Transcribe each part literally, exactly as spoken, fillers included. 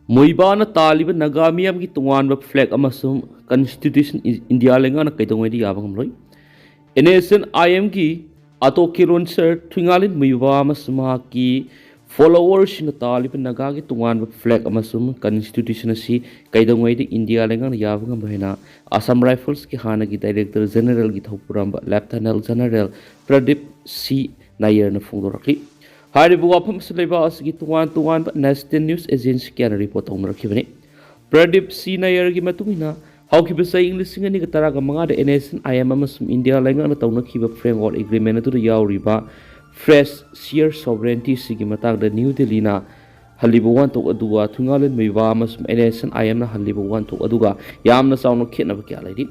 ꯃꯨꯏꯕꯥꯅ ꯇꯥꯜꯂꯤꯕ ꯅꯥꯒꯥ ꯃꯤꯌꯥꯝꯒꯤ ꯇꯣꯉꯥꯟꯕ ꯐ꯭ꯂꯦꯒ ꯑꯃꯁꯨꯡ ꯀꯟꯁꯇꯤꯇ꯭ꯌꯨꯁꯟ ꯏꯟꯗꯤꯌꯥ ꯂꯩꯉꯥꯛꯅ ꯀꯩꯗꯧꯉꯩꯗ ꯌꯥꯕ ꯉꯝꯂꯣꯏ꯫ ꯑꯦꯟ ꯑꯦꯁ ꯑꯦꯟ ꯑꯥꯏ ꯑꯦꯝꯒꯤ ꯑꯇꯣ ꯀꯤꯔꯣꯟꯁꯔ ꯊꯨꯏꯉꯥꯂꯤꯟ ꯃꯨꯏꯕꯥ ꯑꯃꯁꯨꯡ ꯃꯍꯥꯛꯀꯤ ꯐꯣꯂꯣꯋꯔꯁꯤꯡꯅ ꯇꯥꯜꯂꯤꯕ ꯅꯥꯒꯥꯒꯤ ꯇꯣꯉꯥꯟꯕ ꯐ꯭ꯂꯦꯒ ꯑꯃꯁꯨꯡ ꯀꯟꯁꯇꯤꯇ꯭ꯌꯨꯁꯟ ꯑꯁꯤ ꯀꯩꯗꯧꯉꯩꯗ ꯏꯟꯗꯤꯌꯥ ꯂꯩꯉꯥꯛꯅ ꯌꯥꯕ ꯉꯝꯂꯣꯏ ꯍꯥꯏꯅ ꯑꯁꯥꯝ ꯔꯥꯏꯐꯜꯁꯀꯤ ꯍꯥꯟꯅꯒꯤ ꯗꯥꯏꯔꯦꯛꯇꯔ ꯖꯦꯅꯔꯦꯜꯒꯤ ꯊꯧꯄꯨꯔꯝꯕ ꯂꯦꯐꯇꯅꯦꯟ ꯖꯦꯅꯔꯦꯜ ꯄ꯭ꯔꯗꯤꯞ ꯁꯤ ꯅꯥꯌꯔꯅ ꯐꯣꯡꯗꯣꯔꯛꯂꯤ꯫ ꯍꯥꯏꯔꯤꯕ ꯋꯥꯐꯝ ꯑꯁꯤ ꯂꯩꯕꯥꯛ ꯑꯁꯤꯒꯤ ꯇꯣꯉꯥꯟ ꯇꯣꯉꯥꯟꯕ ꯅꯦꯁꯅꯦꯜ ꯅ꯭ꯌꯨꯁ ꯑꯦꯖꯦꯟꯁꯤ ꯀꯌꯥꯅ ꯔꯤꯄꯣꯔꯠ ꯇꯧꯅꯔꯛꯈꯤꯕꯅꯤ꯫ ꯄ꯭ꯔꯗꯤꯞ ꯁꯤ ꯅꯥꯌꯔꯒꯤ ꯃꯇꯨꯡ ꯏꯟꯅ, ꯍꯧꯈꯤꯕ ꯆꯍꯤ ꯂꯤꯁꯤꯡ ꯑꯅꯤꯒ ꯇꯔꯥꯒ ꯃꯉꯥꯗ N S N I M ꯑꯃꯁꯨꯡ ꯏꯟꯗꯤꯌꯥ ꯂꯩꯉꯥꯛꯅ ꯇꯧꯅꯈꯤꯕ ꯐ꯭ꯔꯦꯝꯋꯥꯔꯛ ꯑꯦꯒ꯭ꯔꯤꯃꯦꯟ ꯑꯗꯨꯗ ꯌꯥꯎꯔꯤꯕ ꯐ꯭ꯔꯦꯁ ꯁꯤꯌꯔ ꯁꯣꯚꯔꯦꯟꯇꯤ ꯑꯁꯤꯒꯤ ꯃꯇꯥꯡꯗ ꯅ꯭ꯌꯨ ꯗꯤꯜꯂꯤꯅ ꯍꯜꯂꯤꯕ ꯋꯥꯍꯟꯊꯣꯛ ꯑꯗꯨꯒ ꯊꯨꯡꯒꯥꯂꯦꯟ ꯃꯩꯕꯥ ꯑꯃꯁꯨꯡ ꯑꯦꯟ ꯑꯦꯁ ꯑꯦꯟ ꯑꯥꯏ ꯑꯦꯝꯅ ꯍꯜꯂꯤꯕ ꯋꯥꯍꯟꯊꯣꯛ ꯑꯗꯨꯒ ꯌꯥꯝꯅ ꯆꯥꯎꯅ ꯈꯦꯠꯅꯕ ꯀꯌꯥ ꯂꯩꯔꯤ꯫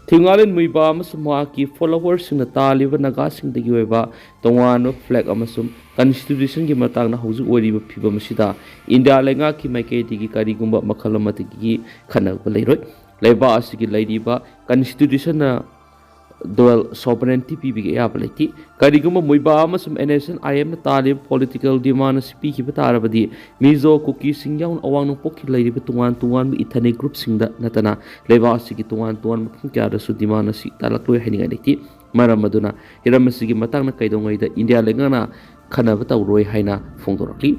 ꯊꯤꯉꯥꯂꯤꯟ ꯃꯨꯏꯕꯥ ꯑꯃꯁꯨꯡ ꯃꯍꯥꯛꯀꯤ ꯐꯣꯂꯣꯋꯔꯁꯤꯡꯅ ꯇꯥꯜꯂꯤꯕ ꯅꯥꯒꯥꯁꯤꯡꯗꯒꯤ ꯑꯣꯏꯕ ꯇꯣꯉꯥꯟꯕ ꯐ꯭ꯂꯦꯒ ꯑꯃꯁꯨꯡ ꯀꯟꯁꯇꯤꯇ꯭ꯌꯨꯁꯟꯒꯤ ꯃꯇꯥꯡꯗ ꯍꯧꯖꯤꯛ ꯑꯣꯏꯔꯤꯕ ꯐꯤꯕꯝ ꯑꯁꯤꯗ ꯏꯟꯗꯤꯌꯥ ꯂꯩꯉꯥꯛꯀꯤ ꯃꯥꯏꯀꯩꯗꯒꯤ ꯀꯔꯤꯒꯨꯝꯕ ꯃꯈꯜ ꯑꯃꯠꯇꯒꯤ ꯈꯟꯅꯕ ꯂꯩꯔꯣꯏ꯫ ꯂꯩꯕꯥꯛ ꯑꯁꯤꯒꯤ ꯂꯩꯔꯤꯕ ꯀꯟꯁꯇꯤꯇ꯭ꯌꯨꯁꯟꯅ ꯗꯨꯋꯦꯜ ꯁꯣꯚꯔꯦꯟꯇꯤ ꯄꯤꯕꯒꯤ ꯑꯌꯥꯕ ꯂꯩꯇꯦ꯫ ꯀꯔꯤꯒꯨꯝꯕ ꯃꯨꯏꯕꯥ ꯑꯃꯁꯨꯡ ꯑꯦꯟ ꯑꯦꯁ ꯑꯦꯟ ꯑꯥꯏ ꯑꯦꯝꯅ ꯇꯥꯜꯂꯤꯕ ꯄꯣꯂꯤꯇꯤꯀꯦꯜ ꯗꯤꯃꯥꯟ ꯑꯁꯤ ꯄꯤꯈꯤꯕ ꯇꯥꯔꯕꯗꯤ, ꯃꯤꯖꯣ, ꯀꯨꯀꯤꯁꯤꯡ ꯌꯥꯎꯅ ꯑꯋꯥꯡ ꯅꯣꯡꯄꯣꯛꯀꯤ ꯂꯩꯔꯤꯕ ꯇꯣꯉꯥꯟ ꯇꯣꯉꯥꯟꯕ ꯏꯊꯅꯤꯛ ꯒ꯭ꯔꯨꯞꯁꯤꯡꯗ ꯅꯠꯇꯅ ꯂꯩꯕꯥꯛ ꯑꯁꯤꯒꯤ ꯇꯣꯉꯥꯟ ꯇꯣꯉꯥꯟꯕ ꯃꯐꯝ ꯀꯌꯥꯗꯁꯨ ꯗꯤꯃꯥꯟ ꯑꯁꯤ ꯇꯥꯜꯂꯛꯂꯣꯏ ꯍꯥꯏꯅꯤꯡꯉꯥꯏ ꯂꯩꯇꯦ꯫ ꯃꯔꯝ ꯑꯗꯨꯅ ꯍꯤꯔꯝ ꯑꯁꯤꯒꯤ ꯃꯇꯥꯡꯗ ꯀꯩꯗꯧꯉꯩꯗ ꯏꯟꯗꯤꯌꯥ ꯂꯩꯉꯥꯛꯅ ꯈꯟꯅꯕ ꯇꯧꯔꯣꯏ ꯍꯥꯏꯅ ꯐꯣꯡꯗꯣꯔꯛꯂꯤ꯫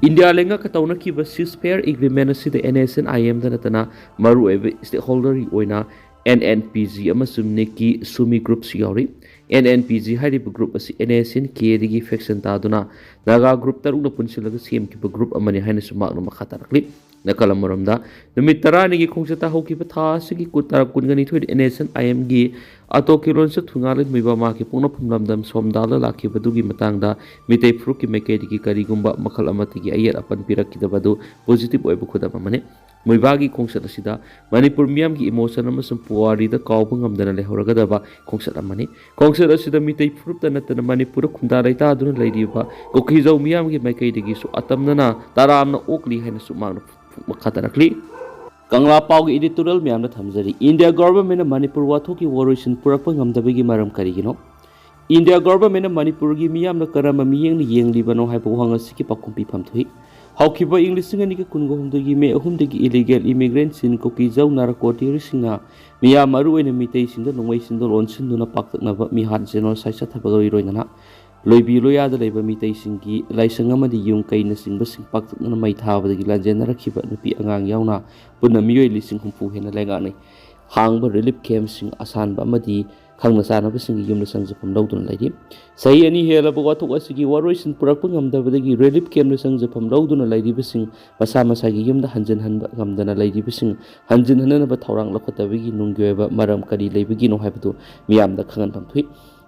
ꯏꯟꯗꯤꯌꯥ ꯂꯩꯉꯥꯛꯀ ꯇꯧꯅꯈꯤꯕ ꯁꯤꯁ ꯐꯦꯌꯔ ꯑꯦꯒ꯭ꯔꯤꯃꯦꯟ ꯑꯁꯤꯗ ꯑꯦꯟ ꯑꯦꯁ ꯑꯦꯟ ꯑꯥꯏ ꯑꯦꯝꯗ ꯅꯠꯇꯅ ꯃꯔꯨꯑꯣꯏꯕ ꯁ꯭ꯇꯦꯛꯍꯣꯜꯗꯔꯒꯤ ꯑꯣꯏꯅ ꯑꯦꯟ ꯑꯦꯟ ꯄꯤ ꯖꯤ ꯑꯃꯁꯨꯡ ꯅꯤꯛꯀꯤ ꯁꯨꯃꯤ ꯒ꯭ꯔꯨꯞꯁꯨ ꯌꯥꯎꯔꯤ꯫ ꯑꯦꯟ ꯑꯦꯟ ꯄꯤ ꯖꯤ ꯍꯥꯏꯔꯤꯕ ꯒ꯭ꯔꯨꯞ ꯑꯁꯤ ꯑꯦꯟ ꯑꯦꯁ ꯑꯦꯟ ꯀꯦꯗꯒꯤ ꯐꯦꯛꯁꯟ ꯇꯥꯗꯨꯅ ꯅꯥꯒꯥ ꯒ꯭ꯔꯨꯞ ꯇꯔꯨꯛꯅ ꯄꯨꯟꯁꯤꯜꯂꯒ ꯁꯦꯝꯈꯤꯕ ꯒ꯭ꯔꯨꯞ ꯑꯃꯅꯤ ꯍꯥꯏꯅꯁꯨ ꯃꯍꯥꯛꯅ ꯃꯈꯥ ꯇꯥꯔꯛꯂꯤ꯫ ꯅꯥꯀꯜ ꯑꯃꯔꯣꯝꯗ, ꯅꯨꯃꯤꯠ ꯇꯔꯥꯅꯤꯒꯤ ꯈꯣꯡꯆꯠꯇ ꯍꯧꯈꯤꯕ ꯊꯥ ꯑꯁꯤꯒꯤ ꯀꯨꯟ, ꯇꯥꯔꯤꯛ ꯀꯨꯟꯒ ꯅꯤꯊꯣꯏꯗ ꯑꯦꯟ ꯑꯦꯁ ꯑꯦꯟ ꯑꯥꯏ ꯑꯦꯝꯒꯤ ꯑꯇꯣ ꯀꯤꯔꯣꯟꯁ ꯊꯨꯉꯥꯂꯤꯟ ꯃꯨꯏꯕꯥ ꯃꯍꯥꯛꯀꯤ ꯄꯣꯛꯅꯐꯝ ꯂꯝꯗꯝ ꯁꯣꯝꯗꯥꯜꯗ ꯂꯥꯛꯈꯤꯕꯗꯨꯒꯤ ꯃꯇꯥꯡꯗ ꯃꯤꯇꯩ ꯐꯨꯔꯨꯞꯀꯤ ꯃꯥꯏꯀꯩꯗꯒꯤ ꯀꯔꯤꯒꯨꯝꯕ ꯃꯈꯜ ꯑꯃꯠꯇꯒꯤ ꯑꯌꯦꯠ ꯑꯄꯟ ꯄꯤꯔꯛꯈꯤꯗꯕ ꯑꯗꯨ ꯄꯣꯖꯤꯇꯤꯚ ꯑꯣꯏꯕ ꯈꯨꯗꯝ ꯑꯃꯅꯤ꯫ ꯃꯨꯏꯕꯥꯒꯤ ꯈꯣꯡꯆꯠ ꯑꯁꯤꯗ ꯃꯅꯤꯄꯨꯔ ꯃꯤꯌꯥꯝꯒꯤ ꯏꯃꯣꯁꯟ ꯑꯃꯁꯨꯡ ꯄꯨꯋꯥꯔꯤꯗ ꯀꯥꯎꯕ ꯉꯝꯗꯅ ꯂꯩꯍꯧꯔꯒꯗꯕ ꯈꯣꯡꯆꯠ ꯑꯃꯅꯤ꯫ ꯈꯣꯡꯆꯠ ꯑꯁꯤꯗ ꯃꯤꯇꯩ ꯐꯨꯔꯨꯞꯇ ꯅꯠꯇꯅ ꯃꯅꯤꯄꯨꯔꯗ ꯈꯨꯟꯗꯥ ꯂꯩꯇꯥꯗꯨꯅ ꯂꯩꯔꯤꯕ ꯀꯨꯀꯤꯖꯧ ꯃꯤꯌꯥꯝꯒꯤ ꯃꯥꯏꯀꯩꯗꯒꯤꯁꯨ ꯑꯇꯝꯅꯅ ꯇꯔꯥꯝꯅ ꯑꯣꯛꯂꯤ ꯍꯥꯏꯅꯁꯨ ꯃꯍꯥꯛꯅ ꯃꯈꯥ ꯇꯥꯔꯛꯂꯤ꯫ ꯀꯪꯂꯥ ꯄꯥꯎꯒꯤ editorial ꯃꯌꯥꯝꯗ ꯊꯝꯖꯔꯤ꯫ India governmentꯅ ꯃꯅꯤꯄꯨꯔ ꯋꯥꯊꯣꯛꯀꯤ ꯋꯥꯔꯣꯏꯁꯤꯟ ꯄꯨꯔꯛꯄ ꯉꯝꯗꯕꯒꯤ ꯃꯔꯝ ꯀꯔꯤꯒꯤꯅꯣ? India governmentꯅ ꯃꯅꯤꯄꯨꯔꯒꯤ ꯃꯤꯌꯥꯝꯅ ꯀꯔꯝꯕ ꯃꯤꯠꯌꯦꯡꯅ ꯌꯦꯡꯂꯤꯕꯅꯣ ꯍꯥꯏꯕ ꯋꯥꯍꯪ ꯑꯁꯤꯒꯤ ꯄꯥꯎꯈꯨꯝ ꯄꯤꯐꯝ ꯊꯣꯛꯏ꯫ ꯍꯧꯈꯤꯕ ꯏꯪ ꯂꯤꯁꯤꯡ ꯑꯅꯤꯒ ꯀꯨꯟꯒ ꯍꯨꯝꯗꯣꯏꯒꯤ ꯃꯦ ꯑꯍꯨꯝꯗꯒꯤ illegal immigrant ꯆꯤꯟ ꯀꯨꯀꯤ ꯖꯧ ꯅꯥꯔꯀꯣ ꯇꯦꯔꯣꯔꯤꯁꯁꯤꯡꯅ ꯃꯤꯌꯥꯝ, ꯃꯔꯨꯑꯣꯏꯅ ꯃꯤꯇꯩꯁꯤꯡꯗ ꯅꯣꯡꯃꯩ ꯆꯤꯟꯗꯣꯜ ꯑꯣꯟꯁꯤꯟꯗꯨꯅ ꯄꯥꯛꯇꯛꯅꯕ ꯃꯤꯍꯥꯠ genocide ꯆꯠꯊꯕꯒ ꯂꯣꯏꯅꯅ ꯂꯣꯏꯕꯤ ꯂꯣꯌꯥꯗ ꯂꯩꯕ ꯃꯤꯇꯩꯁꯤꯡꯒꯤ ꯂꯥꯏꯁꯪ ꯑꯃꯗꯤ ꯌꯨꯝ ꯀꯩꯅꯆꯤꯡꯕꯁꯤꯡ ꯄꯥꯛꯇꯛꯅꯅ ꯃꯩ ꯊꯥꯕꯗꯒꯤ ꯂꯥꯟꯖꯦꯟꯅꯔꯛꯈꯤꯕ ꯅꯨꯄꯤ ꯑꯉꯥꯡ ꯌꯥꯎꯅ ꯄꯨꯟꯅ ꯃꯤꯑꯣꯏ ꯂꯤꯁꯤꯡ ꯍꯨꯝꯐꯨ ꯍꯦꯟꯅ ꯂꯩꯉꯥꯛꯅꯩ꯫ ꯍꯥꯡꯕ relief campꯁꯤꯡ ꯑꯁꯥꯟꯕ ꯑꯃꯗꯤ ꯈꯪꯅ ꯆꯥꯟꯅꯕꯁꯤꯡꯒꯤ ꯌꯨꯝꯗ ꯆꯪꯖꯐꯝ ꯂꯧꯗꯨꯅ ꯂꯩꯔꯤ꯫ ꯆꯍꯤ ꯑꯅꯤ ꯍꯦꯜꯂꯕ ꯋꯥꯊꯣꯛ ꯑꯁꯤꯒꯤ ꯋꯥꯔꯣꯏꯁꯤꯟ ꯄꯨꯔꯛꯄ ꯉꯝꯗꯕꯗꯒꯤ relief campꯇ ꯆꯪꯖꯐꯝ ꯂꯧꯗꯨꯅ ꯂꯩꯔꯤꯕꯁꯤꯡ, ꯃꯁꯥ ꯃꯁꯥꯒꯤ ꯌꯨꯝꯗ ꯍꯟꯖꯤꯟꯍꯟꯕ ꯉꯝꯗꯅ ꯂꯩꯔꯤꯕꯁꯤꯡ ꯍꯟꯖꯤꯟꯍꯟꯅꯅꯕ ꯊꯧꯔꯥꯡ ꯂꯧꯈꯠꯇꯕꯒꯤ ꯅꯨꯡꯒꯤ ꯑꯣꯏꯕ ꯃꯔꯝ ꯀꯔꯤ ꯂꯩꯕꯒꯤꯅꯣ ꯍꯥꯏꯕꯗꯨ ꯃꯤꯌꯥꯝꯗ ꯈꯪꯍꯟꯐꯝ ꯊꯣꯛꯏ꯫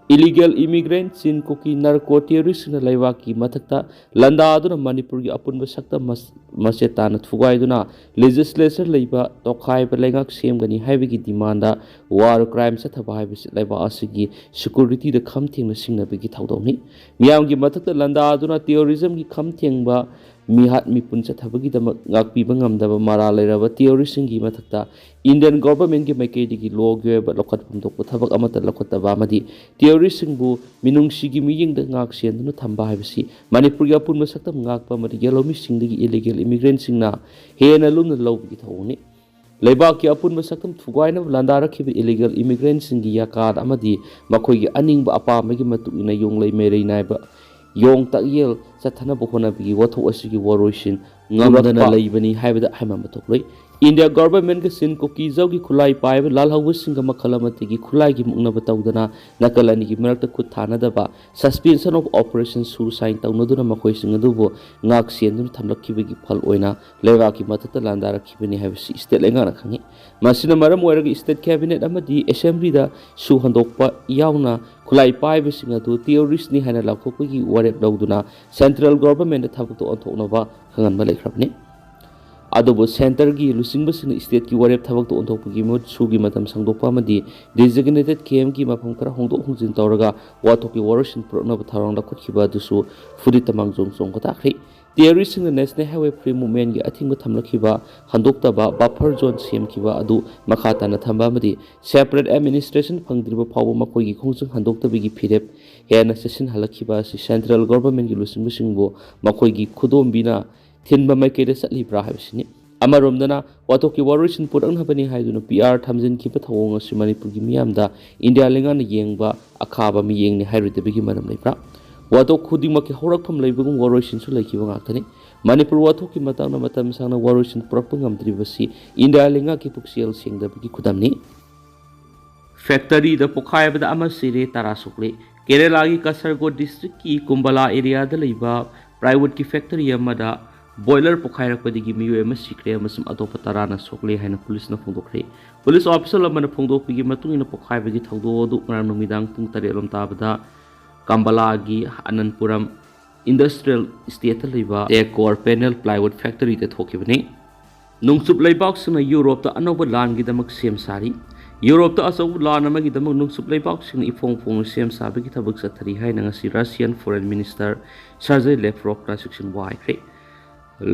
Illegal immigrant ꯆꯤꯟ ꯀꯨꯀꯤ narco terroristꯁꯤꯡꯅ ꯂꯩꯕꯥꯛꯀꯤ ꯃꯊꯛꯇ ꯂꯥꯟꯗꯥꯗꯨꯅ ꯃꯅꯤꯄꯨꯔꯒꯤ ꯑꯄꯨꯟꯕ ꯁꯛꯇꯝ ꯃꯆꯦꯠ ꯇꯥꯅ ꯊꯨꯒꯥꯏꯗꯨꯅ legislature ꯂꯩꯕ ꯇꯣꯈꯥꯏꯕ ꯂꯩꯉꯥꯛ ꯁꯦꯝꯒꯅꯤ ꯍꯥꯏꯕꯒꯤ demandꯗ war crime ꯆꯠꯊꯕ ꯍꯥꯏꯕꯁꯤ ꯂꯩꯕꯥꯛ ꯑꯁꯤꯒꯤ securityꯗ ꯈꯝ ꯊꯦꯡꯅ ꯁꯤꯡꯅꯕꯒꯤ ꯊꯧꯗꯣꯛꯅꯤ꯫ ꯃꯤꯌꯥꯝꯒꯤ ꯃꯊꯛꯇ ꯂꯥꯟꯗꯥꯗꯨꯅ terrorismꯒꯤ ꯈꯝ ꯊꯦꯡꯕ ꯃꯤꯍꯥꯠ ꯃꯤꯄꯨꯟ ꯆꯠꯊꯕꯒꯤꯗꯃꯛ ꯉꯥꯛꯄꯤꯕ ꯉꯝꯗꯕ ꯃꯔꯥꯜ ꯂꯩꯔꯕ terroristꯁꯤꯡꯒꯤ ꯃꯊꯛꯇ Indian governmentꯀꯤ ꯃꯥꯏꯀꯩꯗꯒꯤ lawꯒꯤ ꯑꯣꯏꯕ ꯂꯧꯈꯠꯐꯝ ꯊꯣꯛꯄ ꯊꯕꯛ ꯑꯃꯠꯇ ꯂꯧꯈꯠꯇꯕ ꯑꯃꯗꯤ terroristꯁꯤꯡꯕꯨ ꯃꯤꯅꯨꯡꯁꯤꯒꯤ ꯃꯤꯠꯌꯦꯡꯗ ꯉꯥꯛ ꯁꯦꯟꯗꯨꯅ ꯊꯝꯕ ꯍꯥꯏꯕꯁꯤ ꯃꯅꯤꯄꯨꯔꯒꯤ ꯑꯄꯨꯟꯕ ꯁꯛꯇꯝ ꯉꯥꯛꯄ ꯑꯃꯗꯤ ꯌꯦꯜꯍꯧꯃꯤꯁꯤꯡꯗꯒꯤ illegal immigrantꯁꯤꯡꯅ ꯍꯦꯟꯅ ꯂꯨꯝꯅ ꯂꯧꯕꯒꯤ ꯊꯧꯑꯣꯡꯅꯤ꯫ ꯂꯩꯕꯥꯛꯀꯤ ꯑꯄꯨꯟꯕ ꯁꯛꯇꯝ ꯊꯨꯒꯥꯏꯅꯕ ꯂꯥꯟꯗꯥꯔꯛꯈꯤꯕ illegal immigrantꯁꯤꯡꯒꯤ ꯌꯥꯀꯥꯗ ꯑꯃꯗꯤ ꯃꯈꯣꯏꯒꯤ ꯑꯅꯤꯡꯕ ꯑꯄꯥꯝꯕꯒꯤ ꯃꯇꯨꯡ ꯏꯟꯅ ꯌꯣꯡꯂꯩ ꯃꯩꯔꯩ ꯅꯥꯏꯕ ꯌꯣꯡ ꯇꯛꯌꯦꯜ ꯆꯠꯊꯅꯕ ꯍꯣꯠꯅꯕꯒꯤ ꯋꯥꯊꯣꯛ ꯑꯁꯤꯒꯤ ꯋꯥꯔꯣꯏꯁꯤꯟ ꯉꯝꯗꯅ ꯄꯨꯔꯛꯄ ꯂꯩꯕꯅꯤ ꯍꯥꯏꯕꯗ ꯍꯥꯏꯃꯟꯕ ꯊꯣꯛꯂꯣꯏ꯫ India governmentꯒ ꯆꯤꯟ ꯀꯨꯀꯤ ꯖꯧꯒꯤ ꯈꯨꯠꯂꯥꯏ ꯄꯥꯏꯕ ꯂꯥꯜꯍꯧꯕꯁꯤꯡꯒ ꯃꯈꯜ ꯑꯃꯠꯇꯒꯤ ꯈꯨꯠꯂꯥꯏꯒꯤ ꯃꯨꯛꯅꯕ ꯇꯧꯗꯅ ꯅꯥꯀꯜ ꯑꯅꯤꯒꯤ ꯃꯔꯛꯇ ꯈꯨꯠ ꯊꯥꯅꯗꯕ suspension of operation ꯁꯨ sign ꯇꯧꯅꯗꯨꯅ ꯃꯈꯣꯏꯁꯤꯡ ꯑꯗꯨꯕꯨ ꯉꯥꯛ ꯁꯦꯟꯗꯨꯅ ꯊꯝꯂꯛꯈꯤꯕꯒꯤ ꯐꯜ ꯑꯣꯏꯅ ꯂꯩꯕꯥꯛꯀꯤ ꯃꯊꯛꯇ ꯂꯥꯟꯗꯥꯔꯛꯈꯤꯕꯅꯤ ꯍꯥꯏꯕꯁꯤ state ꯂꯩꯉꯥꯛꯅ ꯈꯪꯏ꯫ ꯃꯁꯤꯅ ꯃꯔꯝ ꯑꯣꯏꯔꯒ state cabinet ꯑꯃꯗꯤ assemblyꯗ ꯁꯨ ꯍꯟꯗꯣꯛꯄ ꯌꯥꯎꯅ ꯈꯨꯠꯂꯥꯏ ꯄꯥꯏꯕꯁꯤꯡ ꯑꯗꯨ terroristꯅꯤ ꯍꯥꯏꯅ ꯂꯥꯎꯊꯣꯛꯄꯒꯤ ꯋꯥꯔꯦꯞ ꯂꯧꯗꯨꯅ central governmentꯗ ꯊꯕꯛꯇ ꯑꯣꯟꯊꯣꯛꯅꯕ ꯈꯪꯍꯟꯕ ꯂꯩꯈ꯭ꯔꯕꯅꯤ꯫ ꯑꯗꯨꯕꯨ centreꯒꯤ ꯂꯨꯆꯤꯡꯕꯁꯤꯡꯅ stateꯀꯤ ꯋꯥꯔꯦꯞ ꯊꯕꯛꯇ ꯑꯣꯟꯊꯣꯛꯄꯒꯤ ꯃꯍꯨꯠ ꯁꯨꯒꯤ ꯃꯇꯝ ꯁꯥꯡꯗꯣꯛꯄ ꯑꯃꯗꯤ designated campꯀꯤ ꯃꯐꯝ ꯈꯔ ꯍꯣꯡꯗꯣꯛ ꯍꯣꯡꯖꯤꯟ ꯇꯧꯔꯒ ꯋꯥꯊꯣꯛꯀꯤ ꯋꯥꯔꯣꯏꯁꯤꯟ ꯄꯨꯔꯛꯅꯕ ꯊꯧꯔꯥꯡ ꯂꯧꯈꯠꯈꯤꯕ ꯑꯗꯨꯁꯨ ꯐꯨꯔꯤꯠꯇ ꯃꯥꯡꯖꯣꯝ ꯆꯣꯡꯕ ꯇꯥꯈ꯭ꯔꯦ꯫ ꯇꯦꯔꯣꯔꯤꯁꯁꯤꯡꯅ National Highway Free Movementꯀꯤ ꯑꯊꯤꯡꯕ ꯊꯝꯂꯛꯈꯤꯕ, ꯍꯟꯗꯣꯛꯇꯕ buffer zone ꯁꯦꯝꯈꯤꯕ ꯑꯗꯨ ꯃꯈꯥ ꯇꯥꯅ ꯊꯝꯕ ꯑꯃꯗꯤ separate administration ꯐꯪꯗ꯭ꯔꯤꯕ ꯐꯥꯎꯕ ꯃꯈꯣꯏꯒꯤ ꯈꯣꯡꯖꯪ ꯍꯟꯗꯣꯛꯇꯕꯒꯤ ꯐꯤꯔꯦꯞ ꯍꯦꯟꯅ ꯆꯦꯠꯁꯤꯟꯍꯜꯂꯛꯈꯤꯕ ꯑꯁꯤ central governmentꯀꯤ ꯂꯨꯆꯤꯡꯕꯁꯤꯡꯕꯨ ꯃꯈꯣꯏꯒꯤ ꯈꯨꯗꯣꯝꯕꯤꯅ ꯊꯤꯟꯕ ꯃꯥꯏꯀꯩꯗ ꯆꯠꯂꯤꯕ꯭ꯔꯥ ꯍꯥꯏꯕꯁꯤꯅꯤ꯫ ꯑꯃꯔꯣꯝꯗꯅ ꯋꯥꯊꯣꯛꯀꯤ ꯋꯥꯔꯣꯏꯁꯤꯟ ꯄꯨꯔꯛꯅꯕꯅꯤ ꯍꯥꯏꯗꯨꯅ PR ꯊꯝꯖꯤꯟꯈꯤꯕ ꯊꯧꯑꯣꯡ ꯑꯁꯤ ꯃꯅꯤꯄꯨꯔꯒꯤ ꯃꯤꯌꯥꯝꯗ ꯏꯟꯗꯤꯌꯥ ꯂꯩꯉꯥꯛꯅ ꯌꯦꯡꯕ ꯑꯈꯥꯕ ꯃꯤꯠꯌꯦꯡꯅꯤ ꯍꯥꯏꯔꯣꯏꯗꯕꯒꯤ ꯃꯔꯝ ꯂꯩꯕ꯭ꯔꯥ? ꯋꯥꯊꯣꯛ ꯈꯨꯗꯤꯡꯃꯛꯀꯤ ꯍꯧꯔꯛꯐꯝ ꯂꯩꯕꯒꯨꯝ ꯋꯥꯔꯣꯏꯁꯤꯟꯁꯨ ꯂꯩꯈꯤꯕ ꯉꯥꯛꯇꯅꯤ꯫ ꯃꯅꯤꯄꯨꯔ ꯋꯥꯊꯣꯛꯀꯤ ꯃꯇꯥꯡꯗ ꯃꯇꯝ ꯁꯥꯡꯅ ꯋꯥꯔꯣꯏꯁꯤꯟ ꯄꯨꯔꯛꯄ ꯉꯝꯗ꯭ꯔꯤꯕꯁꯤ ꯏꯟꯗꯤꯌꯥ ꯂꯩꯉꯥꯛꯀꯤ ꯄꯨꯛꯆꯦꯜ ꯁꯦꯡꯗꯕꯒꯤ ꯈꯨꯗꯝꯅꯤ꯫ Factoryꯗ ꯄꯣꯈꯥꯏꯕꯗ ꯑꯃ ꯁꯤꯔꯦ, ꯇꯔꯥ ꯁꯣꯛꯂꯦ꯫ ꯀꯦꯔꯦꯂꯥꯒꯤ ꯀꯥꯁꯔꯒꯣꯗ districtꯀꯤ ꯀꯨꯝꯕꯂꯥ areaꯗ ꯂꯩꯕ plywoodꯀꯤ factory ꯑꯃꯗ boiler ꯄꯣꯈꯥꯏꯔꯛꯄꯗꯒꯤ ꯃꯤꯑꯣꯏ ꯑꯃ ꯁꯤꯈ꯭ꯔꯦ ꯑꯃꯁꯨꯡ ꯑꯇꯣꯞꯄ ꯇꯔꯥꯅ ꯁꯣꯛꯂꯦ ꯍꯥꯏꯅ ꯄꯨꯂꯤꯁꯅ ꯐꯣꯡꯗꯣꯛꯈ꯭ꯔꯦ꯫ ꯄꯨꯂꯤꯁ official ꯑꯃꯅ ꯐꯣꯡꯗꯣꯛꯄꯒꯤ ꯃꯇꯨꯡ ꯏꯟꯅ, ꯄꯣꯈꯥꯏꯕꯒꯤ ꯊꯧꯗꯣꯛ ꯑꯗꯨ ꯉꯔꯥꯡ ꯅꯨꯃꯤꯗꯥꯡ ꯄꯨꯡ ꯇꯔꯦꯠ ꯂꯣꯝ ꯇꯥꯕꯗ ꯀꯝꯕꯂꯥꯒꯤ ꯑꯅꯟꯄꯨꯔꯝ industrial estateꯇ ꯂꯩꯕ decor panel plywood factoryꯗ ꯊꯣꯛꯈꯤꯕꯅꯤ꯫ ꯅꯣꯡꯆꯨꯞ ꯂꯩꯕꯥꯛꯁꯤꯡꯅ ꯌꯨꯔꯣꯞꯇ ꯑꯅꯧꯕ ꯂꯥꯟꯒꯤꯗꯃꯛ ꯁꯦꯝ ꯁꯥꯔꯤ꯫ ꯌꯨꯔꯣꯞꯇ ꯑꯆꯧꯕ ꯂꯥꯟ ꯑꯃꯒꯤꯗꯃꯛ ꯅꯣꯡꯆꯨꯞ ꯂꯩꯕꯥꯛꯁꯤꯡꯅ ꯏꯐꯣꯡ ꯐꯣꯡꯅ ꯁꯦꯝ ꯁꯥꯕꯒꯤ ꯊꯕꯛ ꯆꯠꯊꯔꯤ ꯍꯥꯏꯅ ꯉꯁꯤ Russian Foreign Minister Sergei Lavrovꯅ ꯆꯦꯛꯁꯤꯟ ꯋꯥ ꯍꯥꯏꯈ꯭ꯔꯦ꯫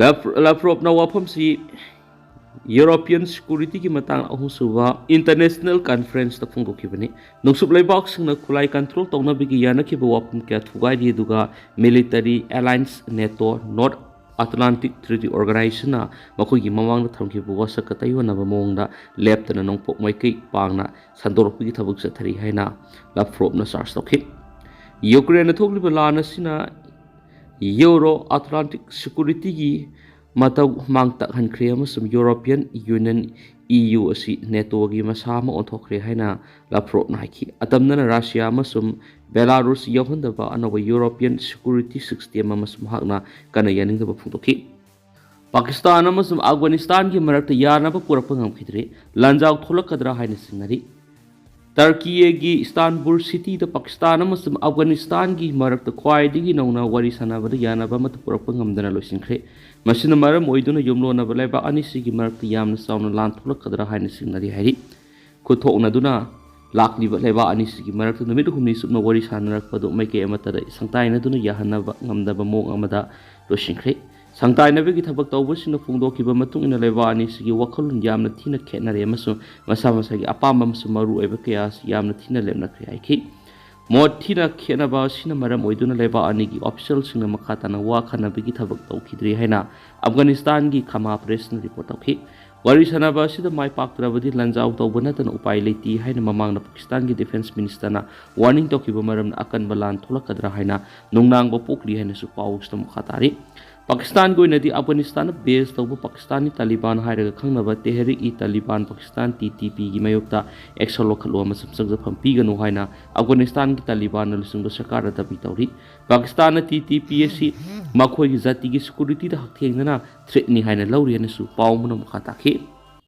ꯂꯦꯞ-, ꯂꯦꯚ꯭ꯔꯣꯚꯅ ꯋꯥꯐꯝꯁꯤ European securityꯒꯤ ꯃꯇꯥꯡꯗ ꯑꯍꯨꯝꯁꯨꯕ international conferenceꯇ ꯐꯣꯡꯗꯣꯛꯈꯤꯕꯅꯤ꯫ ꯅꯣꯡꯆꯨꯞ ꯂꯩꯕꯥꯛꯁꯤꯡꯅ ꯈꯨꯠꯂꯥꯏ control ꯇꯧꯅꯕꯒꯤ ꯌꯥꯅꯈꯤꯕ ꯋꯥꯐꯝ ꯀꯌꯥ ꯊꯨꯒꯥꯏꯔꯤ, ꯑꯗꯨꯒ military alliance NATO, North Atlantic Treaty Organizationꯅ ꯃꯈꯣꯏꯒꯤ ꯃꯃꯥꯡꯗ ꯊꯝꯈꯤꯕ ꯋꯥꯁꯛꯀ ꯇꯥꯏꯑꯣꯟꯅꯕ ꯃꯑꯣꯡꯗ ꯂꯦꯞꯇꯅ ꯅꯣꯡꯄꯣꯛ ꯃꯥꯏꯀꯩ ꯄꯥꯡꯅ ꯁꯟꯗꯣꯔꯛꯄꯒꯤ ꯊꯕꯛ ꯆꯠꯊꯔꯤ ꯍꯥꯏꯅ ꯂꯦꯚ꯭ꯔꯣꯚꯅ charge ꯇꯧꯈꯤ꯫ ꯌꯨꯀ꯭ꯔꯦꯟꯗ ꯊꯣꯛꯂꯤꯕ ꯂꯥꯟ ꯑꯁꯤꯅ Euro Atlantic securityꯒꯤ ꯃꯇꯧ ꯃꯥꯡ ꯇꯥꯛꯍꯟꯈ꯭ꯔꯦ ꯑꯃꯁꯨꯡ European Union, EU, ꯑꯁꯤ NATOꯒꯤ ꯃꯁꯥ ꯑꯃ ꯑꯣꯟꯊꯣꯛꯈ꯭ꯔꯦ ꯍꯥꯏꯅ ꯂꯦꯚ꯭ꯔꯣꯚꯅ ꯍꯥꯏꯈꯤ꯫ ꯑꯇꯝꯅꯅ ꯔꯁꯤꯌꯥ ꯑꯃꯁꯨꯡ ꯕꯦꯂꯥꯔꯨꯁ ꯌꯥꯎꯍꯟꯗꯕ ꯑꯅꯧꯕ European security system ꯑꯃꯁꯨ ꯃꯍꯥꯛꯅ ꯀꯟꯅ ꯌꯥꯅꯤꯡꯗꯕ ꯐꯣꯡꯗꯣꯛꯈꯤ꯫ ꯄꯥꯀꯤꯁꯇꯥꯟ ꯑꯃꯁꯨꯡ ꯑꯐꯒꯥꯅꯤꯁꯇꯥꯟꯒꯤ ꯃꯔꯛꯇ ꯌꯥꯅꯕ ꯄꯨꯔꯛꯄ ꯉꯝꯈꯤꯗ꯭ꯔꯦ꯫ ꯂꯥꯟꯖꯥꯎ ꯊꯣꯛꯂꯛꯀꯗ꯭ꯔꯥ ꯍꯥꯏꯅ ꯆꯤꯡꯅꯔꯤ꯫ ꯇꯔꯀꯤꯒꯤ ꯏꯁꯇꯥꯟꯕꯨꯜ cityꯗ ꯄꯥꯀꯤꯁꯇꯥꯟ ꯑꯃꯁꯨꯡ ꯑꯐꯒꯥꯅꯤꯁꯇꯥꯟꯒꯤ ꯃꯔꯛꯇ ꯈ꯭ꯋꯥꯏꯗꯒꯤ ꯅꯧꯅ ꯋꯥꯔꯤ ꯁꯥꯟꯅꯕꯗ ꯌꯥꯅꯕ ꯑꯃꯠꯇ ꯄꯨꯔꯛꯄ ꯉꯝꯗꯅ ꯂꯣꯏꯁꯤꯟꯈ꯭ꯔꯦ꯫ ꯃꯁꯤꯅ ꯃꯔꯝ ꯑꯣꯏꯗꯨꯅ ꯌꯨꯝꯂꯣꯟꯅꯕ ꯂꯩꯕꯥꯛ ꯑꯅꯤꯁꯤꯒꯤ ꯃꯔꯛꯇ ꯌꯥꯝꯅ ꯆꯥꯎꯅ ꯂꯥꯟ ꯊꯣꯛꯂꯛꯀꯗ꯭ꯔꯥ ꯍꯥꯏꯅ ꯆꯤꯡꯅꯔꯤ ꯍꯥꯏꯔꯤ꯫ ꯈꯨꯠ ꯊꯣꯛꯅꯗꯨꯅ ꯂꯥꯛꯂꯤꯕ ꯂꯩꯕꯥꯛ ꯑꯅꯤꯁꯤꯒꯤ ꯃꯔꯛꯇ ꯅꯨꯃꯤꯠ ꯍꯨꯝꯅꯤ ꯆꯨꯞꯅ ꯋꯥꯔꯤ ꯁꯥꯟꯅꯔꯛꯄꯗꯨ ꯃꯥꯏꯀꯩ ꯑꯃꯠꯇꯗ ꯁꯪꯇꯥꯏꯅꯗꯨꯅ ꯌꯥꯍꯟꯅꯕ ꯉꯝꯗꯕ ꯃꯑꯣꯡ ꯑꯃꯗ ꯂꯣꯏꯁꯤꯟꯈ꯭ꯔꯦ꯫ ꯁꯪꯇꯥꯏꯅꯕꯒꯤ ꯊꯕꯛ ꯇꯧꯕꯁꯤꯡꯅ ꯐꯣꯡꯗꯣꯛꯈꯤꯕ ꯃꯇꯨꯡ ꯏꯟꯅ ꯂꯩꯕꯥꯛ ꯑꯅꯤꯁꯤꯒꯤ ꯋꯥꯈꯜꯂꯣꯟ ꯌꯥꯝꯅ ꯊꯤꯅ ꯈꯦꯠꯅꯔꯦ ꯑꯃꯁꯨꯡ ꯃꯁꯥ ꯃꯁꯥꯒꯤ ꯑꯄꯥꯝꯕ ꯑꯃꯁꯨꯡ ꯃꯔꯨ ꯑꯣꯏꯕ ꯀꯌꯥ ꯑꯁꯤ ꯌꯥꯝꯅ ꯊꯤꯅ ꯂꯦꯞꯅꯈ꯭ꯔꯦ ꯍꯥꯏꯈꯤ꯫ ꯃꯣꯠ ꯊꯤꯅ ꯈꯦꯠꯅꯕ ꯑꯁꯤꯅ ꯃꯔꯝ ꯑꯣꯏꯗꯨꯅ ꯂꯩꯕꯥꯛ ꯑꯅꯤꯒꯤ ꯑꯣꯐꯤꯁꯤꯌꯦꯜꯁꯤꯡꯅ ꯃꯈꯥ ꯇꯥꯅ ꯋꯥ ꯈꯟꯅꯕꯒꯤ ꯊꯕꯛ ꯇꯧꯈꯤꯗ꯭ꯔꯤ ꯍꯥꯏꯅ ꯑꯐꯒꯥꯅꯤꯁꯇꯥꯟꯒꯤ ꯈꯃꯥ ꯄ꯭ꯔꯦꯁꯅ ꯔꯤꯄꯣꯔꯠ ꯇꯧꯈꯤ꯫ ꯋꯥꯔꯤ ꯁꯥꯟꯅꯕ ꯑꯁꯤꯗ ꯃꯥꯏ ꯄꯥꯛꯇ꯭ꯔꯕꯗꯤ ꯂꯥꯟꯖꯥꯎ ꯇꯧꯕ ꯅꯠꯇꯅ ꯎꯄꯥꯏ ꯂꯩꯇꯦ ꯍꯥꯏꯅ ꯃꯃꯥꯡꯗ ꯄꯥꯀꯤꯁꯇꯥꯟꯒꯤ ꯗꯤꯐꯦꯟꯁ ꯃꯤꯅꯤꯁꯇꯔꯅ ꯋꯥꯔꯅꯤꯡ ꯇꯧꯈꯤꯕ ꯃꯔꯝꯅ ꯑꯀꯟꯕ ꯂꯥꯟ ꯊꯣꯛꯂꯛꯀꯗ꯭ꯔꯥ ꯍꯥꯏꯅ ꯅꯨꯡꯅꯥꯡꯕ ꯄꯣꯛꯂꯤ ꯍꯥꯏꯅꯁꯨ ꯄꯥꯎ ꯑꯁꯤꯗ ꯃꯈꯥ ꯇꯥꯔꯤ꯫ ꯄꯥꯀꯤꯁꯇꯥꯟꯒꯤ ꯑꯣꯏꯅꯗꯤ ꯑꯐꯒꯥꯅꯤꯁꯇꯥꯟꯗ ꯕꯦꯁ ꯇꯧꯕ ꯄꯥꯀꯤꯁꯇꯥꯅꯤ ꯇꯥꯂꯤꯕꯥꯟ ꯍꯥꯏꯔꯒ ꯈꯪꯅꯕ ꯇꯦꯍꯔꯤꯛ ꯏ ꯇꯥꯂꯤꯕꯥꯟ ꯄꯥꯀꯤꯁꯇꯥꯟ, ꯇꯤ ꯇꯤ ꯄꯤꯒꯤ ꯃꯥꯌꯣꯛꯇ ꯑꯦꯛꯁꯟ ꯂꯧꯈꯠꯂꯨ ꯑꯃꯁꯨꯡ ꯆꯪꯖꯐꯝ ꯄꯤꯒꯅꯨ ꯍꯥꯏꯅ ꯑꯐꯒꯥꯅꯤꯁꯇꯥꯟꯒꯤ ꯇꯥꯂꯤꯕꯥꯟꯅ ꯂꯨꯆꯤꯡꯕ ꯁꯔꯀꯥꯔꯗ ꯗꯥꯕꯤ ꯇꯧꯔꯤ꯫ ꯄꯥꯀꯤꯁꯇꯥꯟꯅ ꯇꯤ ꯇꯤ ꯄꯤ ꯑꯁꯤ ꯃꯈꯣꯏꯒꯤ ꯖꯥꯇꯤꯒꯤ ꯁꯦꯀ꯭ꯌꯨꯔꯤꯇꯤꯗ ꯍꯛꯊꯦꯡꯅꯅ ꯊ꯭ꯔꯦꯠꯅꯤ ꯍꯥꯏꯅ ꯂꯧꯔꯤ ꯍꯥꯏꯅꯁꯨ ꯄꯥꯎ ꯑꯃꯅ ꯃꯈꯥ ꯇꯥꯈꯤ꯫